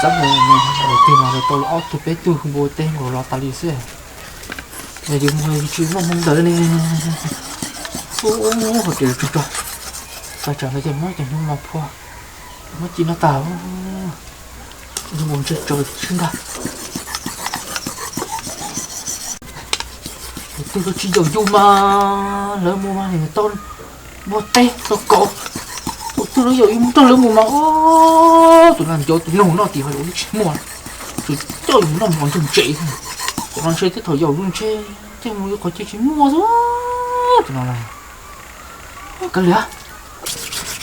Tab sis mas tus twg mas tau ob tug peb tug npua teb nkaus los tas li xwb. Yus mus yus tsis muaj hmoo ntawd ne. Ub, hauv tsev tsuag tsuag, pais tsam no ces muab cov hnub no phua, muab ci no tas. Yus mus ntshe tsawv xwb ntag. Tus twg tsis yaum yus mas lawv mus mas tau npua teb tau kauv. Tus twg lawv yaum yus mus rau lawv mus mas tus no ncauj tus noog no tias ho yus tsis muaj, tsuas coj yus mus noj mov ntsev ntsev. Cov no ntshe tej thaum yaum yus ntshe tej mus yus qhov chaw tsis muaj xwb. Tus no kav liam,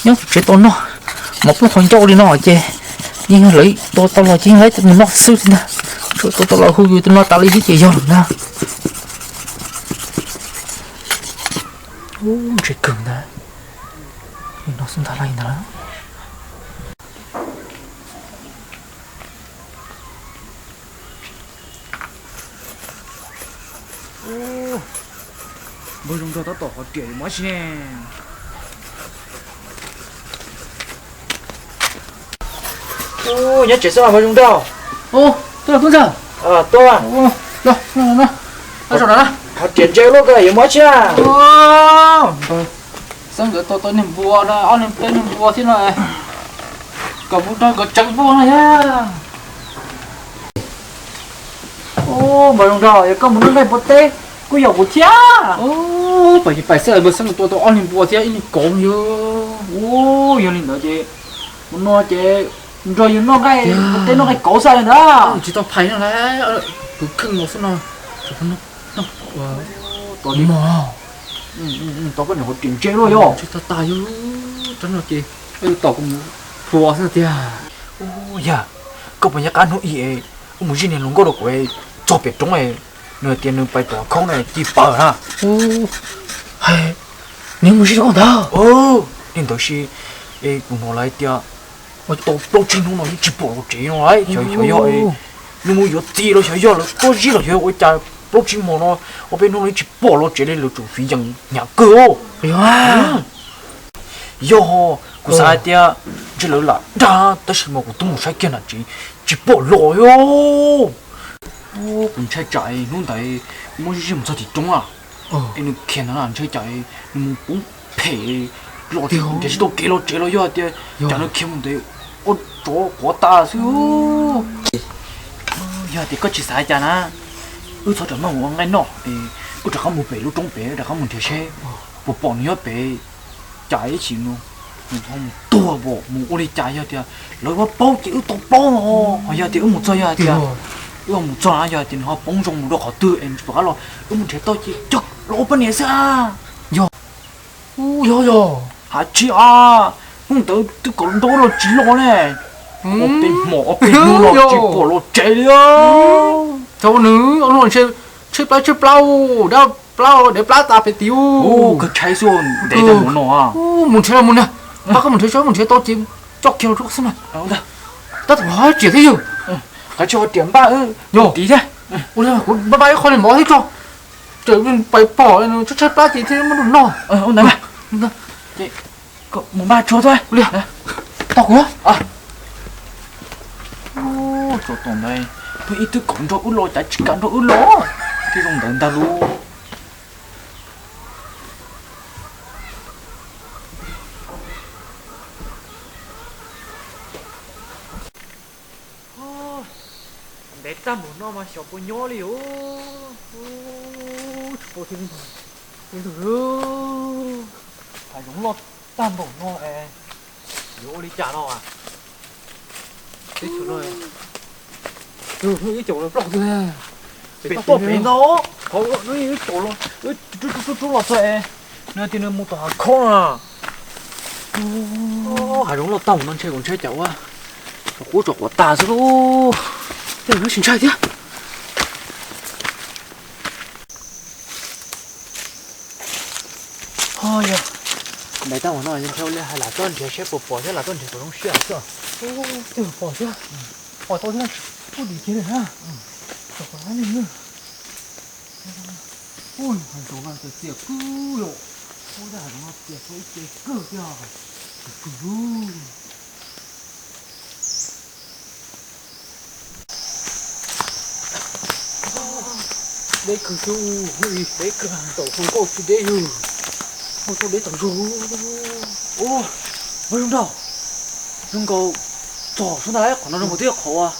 nyob tsev tau noj, mov poob qhov ncauj li no ces yeej yog lawv tua tau los ces yeej lawv mus noj xwb li ntag. Tsuas tua tau los hu yus tus no tas li xwb ces yog lawm ntag. Ub, ntshe kawg ntag. Li no xwb ntag lawm ntag. Npawg Zoo Nraug tab tom qhov riam yuav muab tsi ne. Nyob tsev xwb mas npawg Zoo Nraug. Tuaj, tuaj ntag. Tuaj. Qhov riam ntse luaj kawg yuav muab tsi na. Xeeb nkawd tau tau niag npua no, ob niag peb niag npua thiab no, kom mus nrog nkawd tseev npua no thiab. Npawg Zoo Nraug, yog koj mus noj nqaij npua teb kuj yaum kuv thiab. Pais pais xwb, npawg Xeeb tua tau ob niag npua thiab ib niag kauv yog. Yog li ntawd ces mus no ces nrog yus noj nqaij npua teb noj nqaij kauv xwb ntag. Tsis tau phais no las, kwv kheej los xwb no. Tos li mog. Tau koj niam hauv riam ntse luaj yog. Tsis tau tas yus rab no ces tom kuv mus phua xwb tiag. Yog koj puas nco qab hnub ib wb mus zij niag hluas nkauj rau kuv txog pem roob, nws tias nws pais tom khoob na ci paws na. Nws mus zij rau koj ntag. Li ntawd si, kuv hnov lawv hais tias tau plaub tsib hnub no yeej tsis pom los tsev no lawm, xyov yog nws mus yuav txiv los xyov yog lawv tuaj zij los xyov ua cas plaub tsib hmo no, ob peb hnub no yeej tsis pom los tsev li, lawv tsum fiv yees hnyav kawg. Yog, kuv xav hais tias ntshe lawv lam dag tab sis mas kuv twb mus saib kiag nram tsev tsis pom los li. Kuv ntshai tsam hnub ntawd muab zij mus txog tim roob a, es nws khiav ntawd na ntshai tsam nws mus poob phem los tias nrhiav tsis tau kev los tsev los yog tias tsam nws khiav mus ntawd ua tsov quav tas xwb. Yog tias koj tsis xav cas na, wb txhob rov maj mus ua nqaij noj, wb rov qab mus pem lub roob pem, wb rov qab mus nrhiav seb puas pom nws nyob pem. Cas ib chim no nws ho mus tuag pom mus ua li cas, yog tias lawv muab paub ces wb tau paub no, ho yog tias wb mus txog, yog tias wb mus txog na, yog tias nws ho poob zoo mus rau qhov twg es nws tsis pom qab los, wb mus nrhiav tau ces cog los ua poj niam xwb a. Yog, yog, yog. Hais tsis a, hnub ntawd twb kom nrau los tsis los ne. Ob peb hmo ob peb hnub los tsis pom los tsev li. Thaum nws ntshe tshaib plab tshaib plab, dab plab dev plab tas pem tid. Kawg tshaib xwb ntev tau mus no. Mus nrhiav mus na, pab koj mus nrhiav, mus nrhiav tau ces coj kiag los rau koj xwb na. Tab tom hais riam thiab yog. Qhov tsis hais riam npaj yog tid thiab. Ua li kuv npaj ib qho li mov thiab tso, tseem pais pom tshaib plab ces thiaj muab rau noj. Mus npaj tso tso. Tau kuv. Tso tom ntawd, pheej ib tug kom nrog wb los cas tsis kam nrog wb los, thiaj zoo ntawd ntag lauj. Ntev tag npaum no mas xyov puas nyob li os. Tsis paub thiab li ntag. Hav zoov loj tag npaum no es yuav ua li cas no as? Teb chaws no ib caum los ploj twg, pem toj pem ntag, qhov ib caum los rub rub rub los txog es nws tias nws mus tom hav khob na. Hav zoov loj tag npaum no ntshe kuv ntshai cas ua tsov qub tsov quav tas xwb lauj. Tej zaum tsis ntshai thiab. Ho yog, ntev tag npaum no ntshe ua li hais lam tuaj nrhiav seb puas pom thiab lam tuaj nrhiav kom zoo siab xwb. Tej zaum pom thiab, pom tau thiab tsis pub dim kiag li na. Tom qab li na. Ui, hav zoov no txias kawg yom. Ua tej hav zoov no txias tau ib ce kawg thiab. Txias kawg. Deb kawg xwb, deb kawg, tau hau nkauj tsis deb yog, hau tau deb tau zog. Ua, ua zoo nraug, zoo nkaus txog sub ntag, qhov no zoo nkaus twb yog qhov uas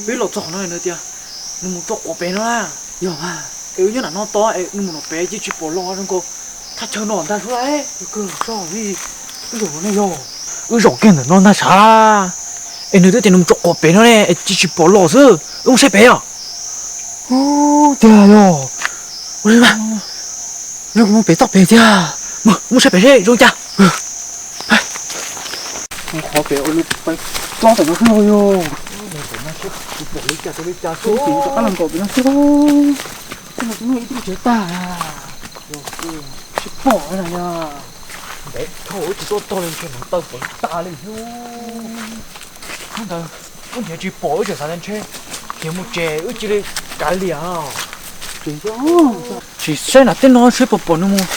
peb los txog qhov no na tias nws mus tso quav pem no na. Yog, es wb nyob nram no tos es nws mus nram pem ces tsis pom los zoo nkaus thaj chaw no ntag sub. Wb zaum kiag ntawm no ntag sav, es nws twb tias nws mus tso quav pem no ne es tsis tsis pom los xwb, wb mus saib pem os. Tiag yog, ua li mas, yog kuv mus pem toj pem tiag, mus saib pem seb zoo cas. Qhov pem ua li plob pem no xwb los yog, pom li cas rau li cas xwb, rov qab los nkaum pem no xwb. Tej no kuv muaj ib tug tsev tag, tsis pom na yog. Ntev dhau wb tsis tuaj txog li ntshe hmoov taw poob tas li xwb. Hnub ntawd wb nrhiav tsis pom wb tseem xav tias ntshe khiav mus tsev wb cia li kav liam. Tsis saib nram tej no seb puas pom nws mus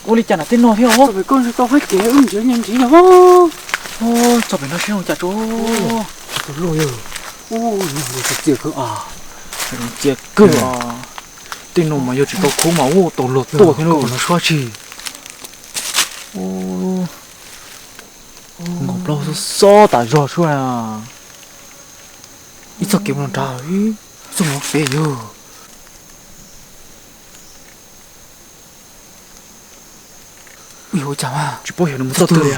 ua li cas nram tej no thiab os. Txog pem no seb zoo cas tso. Txias kawg, tej no mas yog tsis tau khub mas ua tau luag tuaj thiab no suab tsis. Nkaus plaub xob tas zog suab. Ib txoj kev mus no nrad, ib txoj mus pem yog. Ua cas tsis paub xyov nws mus txoj twg li.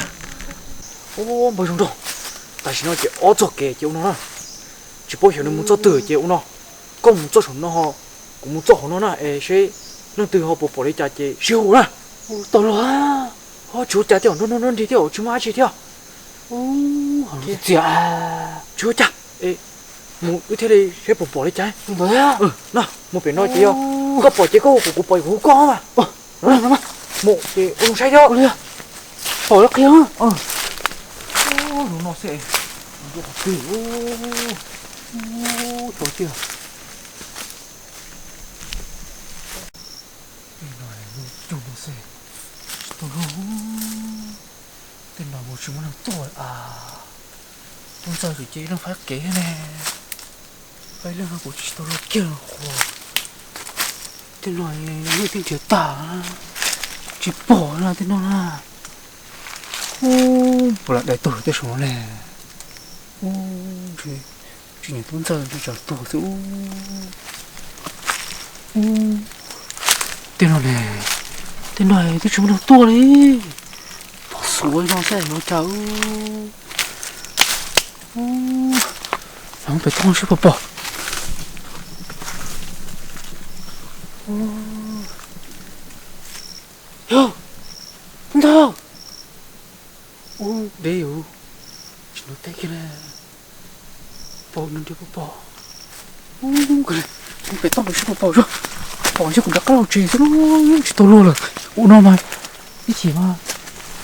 Ua npawg zoo nraug, tam sim no ces ob txoj kev ces ua no na. Tsis paub xyov nws mus txoj twg ces ua no, koj mus txoj saum no ho kuv mus txoj hauv no na es seb leej twg ho puas pom li cas ces sib hu na. Tau los, ho tsis ua cas thiab, nrog nrog nrig thiab tsis muaj dab tsi thiab. Txias, tsis ua cas, mus wb thiaj li seb puas pom li cas. No mus pem no ces yog koj pom ces koj hu kuv, kuv pom kuv hu koj mas. Mus ces ua zoo saib thiab. Pom lawv qhia. Zoo no xwb, zoo qhov twg. Xyov tiag. Tej no lub cug no xwb, tsis tau luag. Tej no kuv tsis muaj neeg tuaj a. Tub ntxawg tseem cia ib leeg faib kev thiab ne. Faib ib leeg no kuv tsis tau luag kiag los qhuas. Tej no muaj tej nrhiav tag, tsis pom na tej no na. Ub, puas lam dai tuag tej saum no ne. Ub, tsis nyiam tub ntxawg ntshe tsam tuag xwb. Ub, tej no ne, tej no twb tsis muaj neeg tuaj li. Pom xuav no xwb yuav cas. Ub, pem toj seb puas pom. Yog, ntag. Ub, deb yus, tsis nov teb kiag li. Pom nws nrhiav puas pom. Ub, pem toj seb puas pom, pom ntshe kuv rov qab los tsev xwb, tsis tau luag lawm. Ua no mas ib chim mas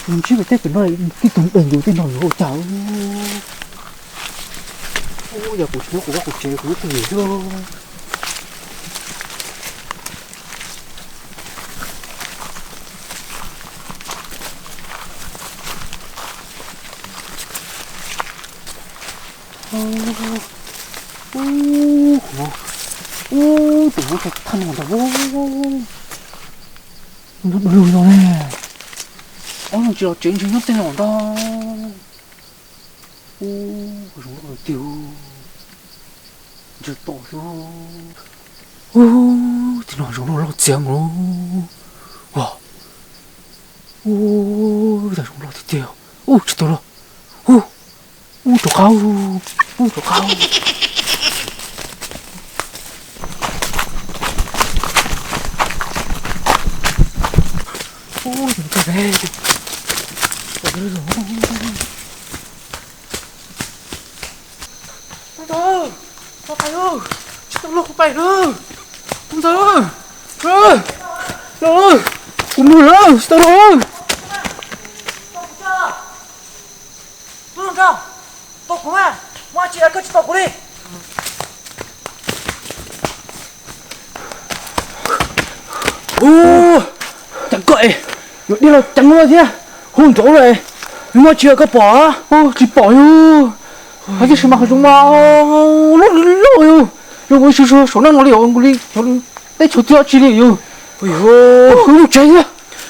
nws ntsib pem tej pem no, tib tug deeg yus tej no yuav ua cas. Ub, yog kuv tsis nyob kuv vaj kuv tsev kuv lub pug yim xwb. Ub, tus muab tso thaj no ntag. Nyob du lug no ne. Ob leeg tsis los tsev ntshe nyob tej no ntag. Ub, zoo loj tiag. Ntshe tom xwb. Ub, tej no zoo loj loj txias nkaus. Ub, ub, tas zoo loj tiag tiag. Ub, tsis tau luag. Ub, ub, rov qab, ub, rov qab. Ub, tsis tau luag, kuv pais lawm. Ntxawg, kuv mus lawm, tsis tau luag. Tub hluas nraug, tua kuv mas, muaj dab tsi koj tsis tua kuv li. Ub, cas koj es yuav dib los ceev luaj thiab, hu nraud lawm, muaj dab tsi koj pom? Tsis pom yus, hais tiam sis mas qhov zoov mas loj loj yus. Yog ua ib suab suab saum no no li os, nkaus li teb chaws twg tsis li yus. Mus tsev thiab.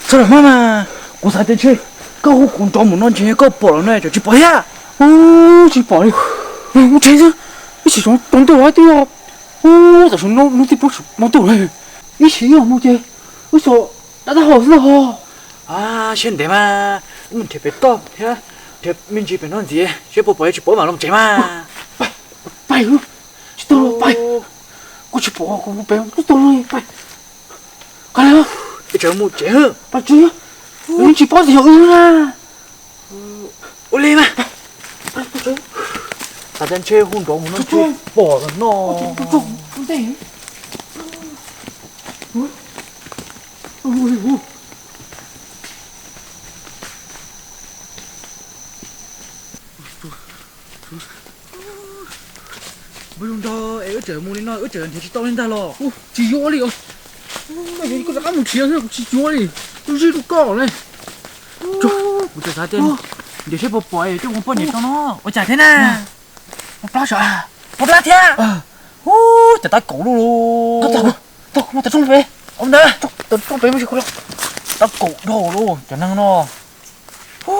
Txhob lam maj mas, kuv xav tias ntshe koj hu kuv nrov mus no ntshe koj pom lawm no, tseem tsis pom thiab. Tsis pom li. Mus tsev thiab. Ib sim tsoom ntawm twb yog, tam sim no hnub twb plaub moos tawm lawm. Ib sim ib mus ces wb xyov dab tag hau xwb no ho. Siab ntev mas, wb mus nrhiav pem toj thiab, nrhiav me ntsis pem no ntxiv seb puas pom, tsis pom mam los tsev mas. Pais, tsis tau los pais. Kuv tsis pom, kuv pem tsis tau los pais. Qab, es tseem mus tsev, pais tsev, yeej tsis paub tias yog wb na. Ua li mas, xav tias ntshe hu nrov mus no ntshe pom lawm no. Npawg zoo nraug es wb tseem mus li no wb tseem nrhiav tsis tau li ntag los? Tsis yuav li os. Koj rov qab mus nrhiav xwb, kuv tsis yuav li. Lub zeb rau koj ne. Kuv tseem xav tias nrhiav seb puas pom es coj mus poj niam rau no. Ua cas thiab na? Mob plab sav, mob plab thiab. Hu, cas tab kaum loj loj. Tau, tau, tau rooj pem. Ntawd, tau rooj pem, tab kaum dhau lawm cov neeg no. Hu,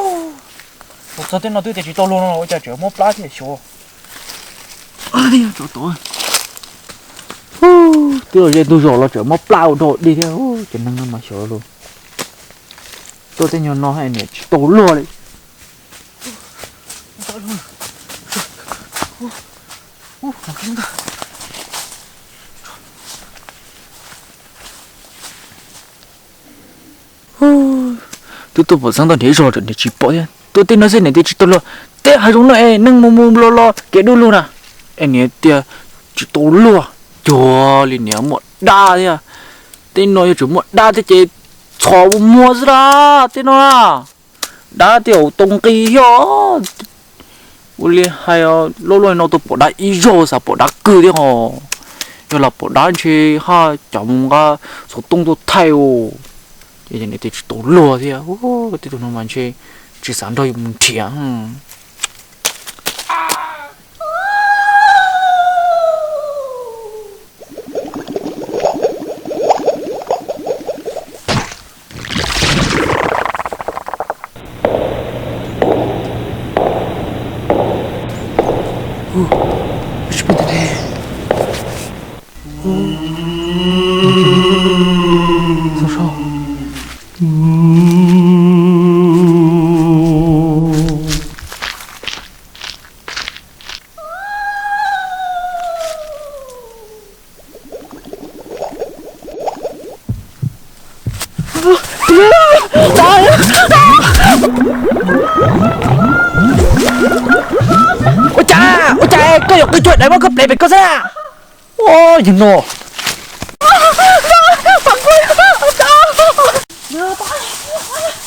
txog tej no twb tias tsis tau luag no ua cas tseem mob plab thiab xyov. Twb los ze ntug zos los tseem mob plab ua dhau dig thiab, cov neeg no mas xyov lawm. Tuaj tej nyuag no niam tsis tau luag li. Twb tuaj pom xeeb tau nrhiav zog niam tsis pom thiab. Tuaj tej no xwb niam tias tsis tau luag. Tej hav zoov no es neeg mus mus los los kev du lug na. Es niam tias tsis tau luag. Cuag li niam muaj dab thiab. Tej no yog tseem muaj dab thiab ces txhom ua muag xwb na. Tej no na, dab tej zaum tau nqi thiab. Ua li hais loj loj no tau pom dab ib zaug xav pom dab kawg thiab ho. Yog lam pom dab ntshe haj cov mus nqa xov tooj tuaj thaij os. Ces niam tias tsis tau luag thiab. Tej tug no mas ntshe tsis xav nrog yus mus nrhiav. Ua cas, ua cas koj yuav qw cuag dais muab koj plev pem koj xwb na? Ua yog no.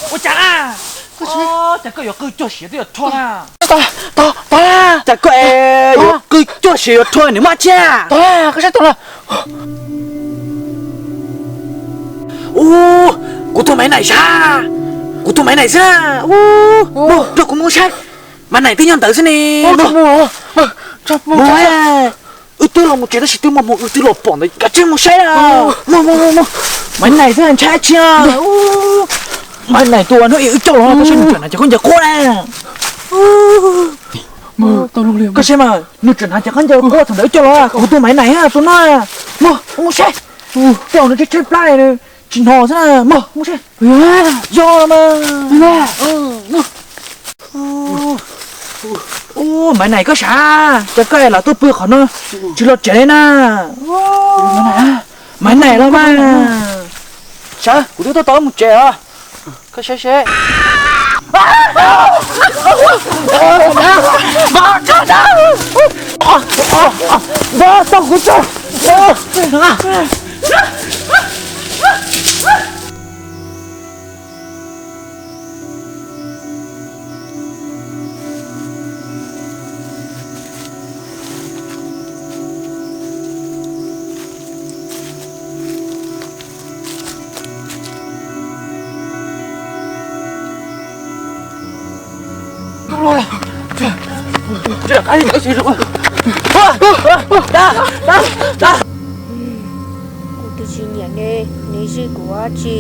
Ua cas, cas koj yuav qw cuag siav twb yuav rho na? Cas koj yuav qw cuag siav yuav rho niam maj thiab? Ua, kuv tus Maiv Naim sav, kuv tus Maiv Naim xwb. Ua, nrog kuv mus saib, Maiv Naim twb nyob ntawd xwb ne. Wb twb los mus tsev tab sis twb muaj hmoo wb twb los pom ntawd, kav tsij mus saib na. Maiv Naim xwb ntshai tsis. Maiv Naim tus hnub ib wb coj los tau saib nws tseem hnav cov khaub ncaws quaj na. Koj saib mas nws tseem hnav cov khaub ncaws quaj thaum ntawd wb coj los, kuv tus Maiv Naim tus no. Mog, mus saib. Tej zaum nws tshaib tshaib plab, tsis hnov xwb na. Mog, mus saib. Yog mas. Ua, Maiv Naim koj sav, cas koj es lam tuaj pw qhov no tsis los tsev li na? Maiv Naim los mas. Sav, kuv twb tuaj tau mus tsev os. Koj saib seb. Npawg, tau kuv tso. Kuv twb tsis nyiam neb, neb zij kuv dab tsi?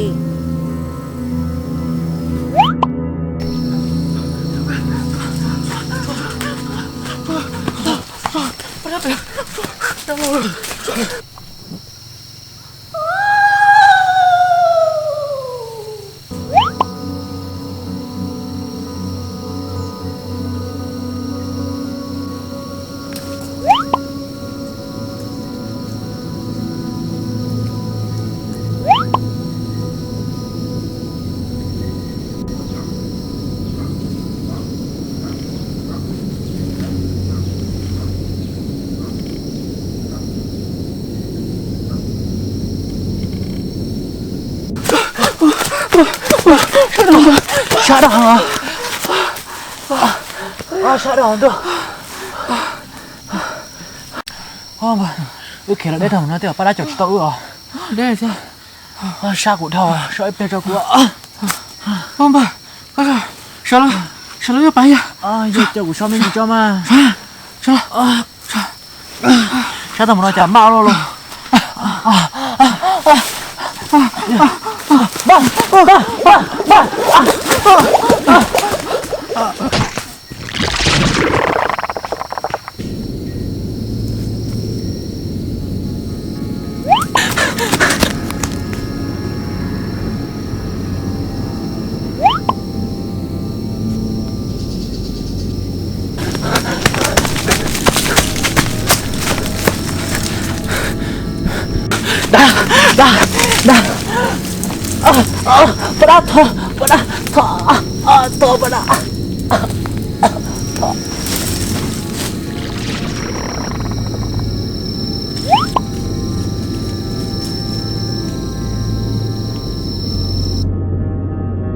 Sab daj, sab daj ntuj. Wb khiav los deb tag mus no tej zaum pab dab caum tsis tau wb os. Sab kuv dhau, so ib pliag tso kuv. Npawg, sawv los, sawv los, wb pab yawg. Yawg caum kuv so me ntsis tso mas. Sab tag mus no cas maj luaj los. Dab, dab, dab. Poj dab, thov poj dab, thov, thov poj dab.